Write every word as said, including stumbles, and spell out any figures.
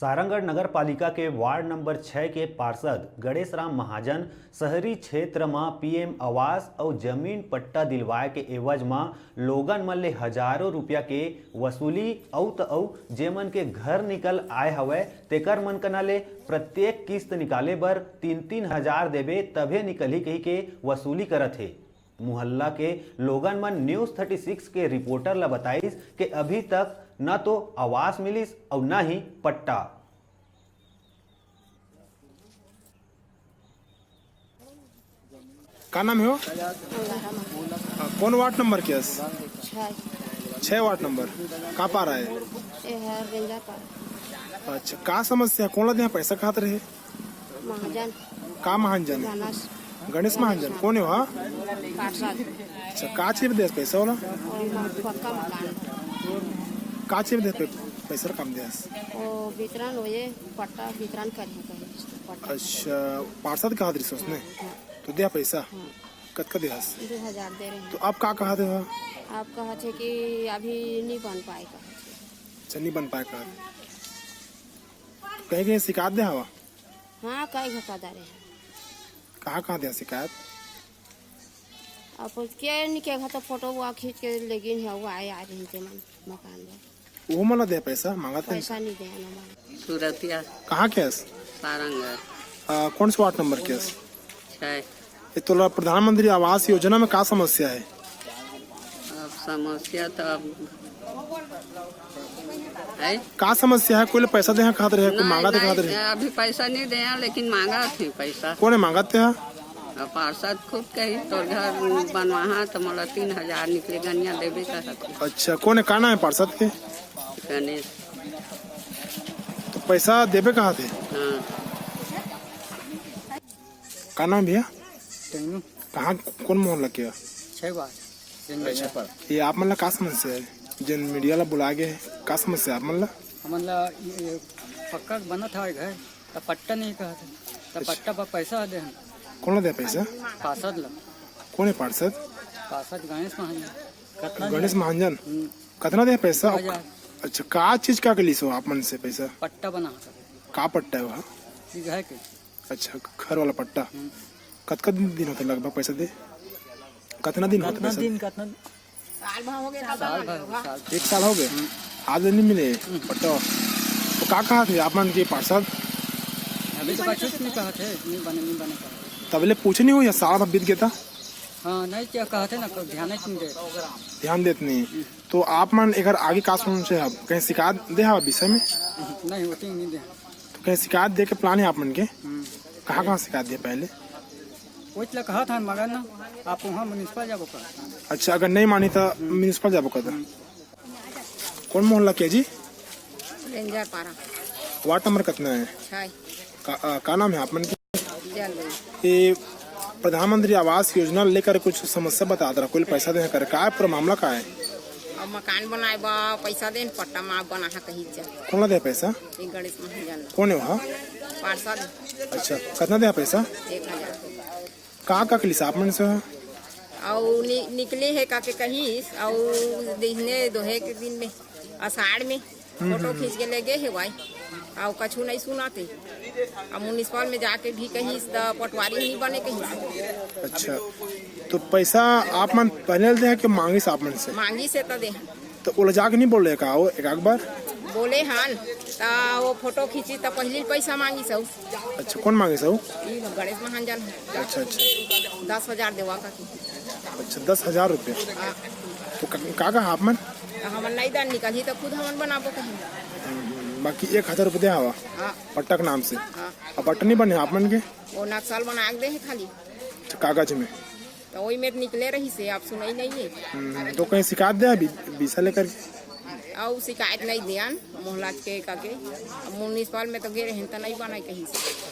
सारंगढ़ नगर पालिका के वार्ड नंबर छह के पार्षद गणेश राम महाजन शहरी क्षेत्र म पीएम आवास अउ जमीन पट्टा दिलवाए के एवज म लोगन मन ले हजारों रुपया के वसूली अउ त अउ जेमन के घर निकल आए हवय, तेकर मन कना ले प्रत्येक किस्त निकाले बर तीन तीन हजार देबे, तभे निकलही कहिके वसूली करत हे। मुहल्ला के लोगन मन न्यूज़ थर्टी सिक्स के रिपोर्टर ल बताइस के अभी तक न तो आवास मिलिस अउ न ही पट्टा। का नाम हे हो? आ, कौन वार्ड नंबर के हस? छः। छः वार्ड नंबर। का पारा है? ए हर बेंजा पारा। अच्छा, का समस्या? कौन ला देहा पैसा खात रहे? महाजन। का महाजन? गणेश। गणेश महाजन। कौन है वहाँ? पार्षद। अच्छा, का चीज देस पैसा वाला? और म-, पक्का मकान। का चीज देस पै-, पैसा कम देस? वो वितरण हो ये पट्टा वितरण करिए कहे। पट्टा। अच्छा, पार्षद कहा दृश्य उसने? हाँ। तो दिया पैसा? हाँ। कतका देहस? दो हजार दे रहे हैं। तो आप का कहा थे? आप कहा थे कि अभी नहीं बन पाए कहा थे। अच्छा, नहीं बन पाए कहा। कहीं कहीं शिकायत दे हवा? हाँ, कई घटा दे रहे हैं। कहाँ कहाँ दे शिकायत? अब के नहीं के घर तो फोटो वो खींच के लेकिन है वो आए आ रही थे मन मकान में। वो मन ला दे पैसा मांगत हैं? पैसा नहीं दे ना मांगत। सूरतिया। कहाँ के हस? सारंगढ़। आ, कौन से वार्ड नंबर के हस? छः। ये तोला प्रधानमंत्री आवास योजना में का समस्या है? अब समस्या तो अब है। का समस्या है? कोई ले पैसा देहा खात रहे, कोई नहीं, मांगा दे खात नहीं, रहे? अभी पैसा नहीं दे, लेकिन मांगा थे पैसा। कौन है मांगत है? अब पार्षद खुद कही, "तोर घर बनवाहा तो मोला तीन हजार निकले गनिया देबे," कहत हे। अच्छा, कौन है? का नाम है पार्षद के? गणेश। तो पैसा देबे कहा थे? हाँ। का नाम भैया? टेंगनू। कहाँ, कौन मोहल्ला के? छः वार्ड। अच्छा, ये आप मन ला का समस्या है? जेन मीडिया ला बुला गए है, का समस्या आप मन ला? हमन ला ये पक्का बनत हवय घर, त पट्टा नहीं कहत है, त अच्छा। पट्टा पर पैसा दे हम। कौन ला दे पैसा? पार्षद ला। कौन है पार्षद? पार्षद गणेश महाजन। गणेश महाजन। हम्म। कतना दे पैसा? दो हजार। अच्छा, का चीज का के लिसो आप मन से पैसा? पट्टा बना। का पट्टा है वहाँ? ये घर के। अच्छा, घर वाला पट्टा। हम्म। कतका दिन, दिन होथे लगभग पैसा दे? कतना दिन होथे कतना पैसा दिन, दे? कतना दिन? साल भर हो गए, साल भर, साल। एक साल हो गए? हम्म। आज नहीं मिले हम्म। पट्टा। तो का कहा थे आप मन के पार्षद? अभी तो कुछ नहीं कहा थे, नहीं बने, नहीं बने कहा। तब ले पूछे नहीं हो या साल भर बीत गया था? हाँ, नहीं क्या कहा थे ना, कोई ध्यान ही नहीं दे। ध्यान देत नहीं। हम्म। तो आप मन एकर आगे का सोच से हव? कहीं शिकायत दे हव विषय में? नहीं, वो तो नहीं दे। तो कहीं शिकायत दे के प्लान है आप मन के? हम्म। कहाँ, कहाँ शिकायत दे पहले? वही ला कहा था मगर ना, आप वहाँ म्युनिसिपल जाबो का। अच्छा, अगर नहीं मानी तो म्युनिसिपल जाबो का था। हम्म। कौन मोहल्ला के जी? रेंजर पारा। वार्ड नंबर कितना है? छः। का, आ, का नाम है आप मन के? जल रही। ये प्रधानमंत्री आवास योजना लेकर कुछ समस्या बतात रहा, कोई पैसा देना करे, का है पूरा मामला का है? अब मकान बनाए बा पैसा देन, पट्टा मा बना है कहीं जा। कौन ला दे पैसा? ये गणेश महाजन। कौन है वहाँ? पार्षद। अच्छा, कितना दे पैसा? एक हजार। का का कलिस आप मन से? अउ नि-, निकले है का के कहिस, अउ दिहने दोहे के दिन में, आषाढ़ में। हम्म, फोटो हम्म। खींच के ले गए हे भाई, अउ कछु नहीं सुनाते। अब म्युनिसिपल में जाके भी कहिस त पटवारी नहीं बने कहिस। अच्छा, तो पैसा आप मन पहले दे हैं कि मांगिस आप मन से? मांगिस हे त दे। तो ओला जाके नहीं बोल रहे का वो एक आध बार? बोले हन, त वो फोटो खींची त पहली पैसा मांगिस हउ। अच्छा, कौन मांगिस हउ? ई गणेश महाजन है। अच्छा, अच्छा। दस हजार देवा का की। अच्छा, दस हजार रुपये। हाँ। तो का, का कहा आप मन? त हमन नहीं दान निकलही त खुद हमन बनाबो कहीं। हम्म, बाकी एक हजार रुपये दे हवा हाँ। पट्टा के नाम से। हाँ। अब पट्टा नहीं बने आप मन के? वो नक्शल बना के दे है खाली। अच्छा, कागज में। तो वही मेर निकले रही से, आप सुनाई नहीं है। हम्म, तो कहीं शिकायत दे अभी विषय लेकर के? अउ शिकायत नहीं दियान, मोहल्ला के का के। अब म्युनिसिपल में तो गए रहे त नहीं बनाए कहीं से।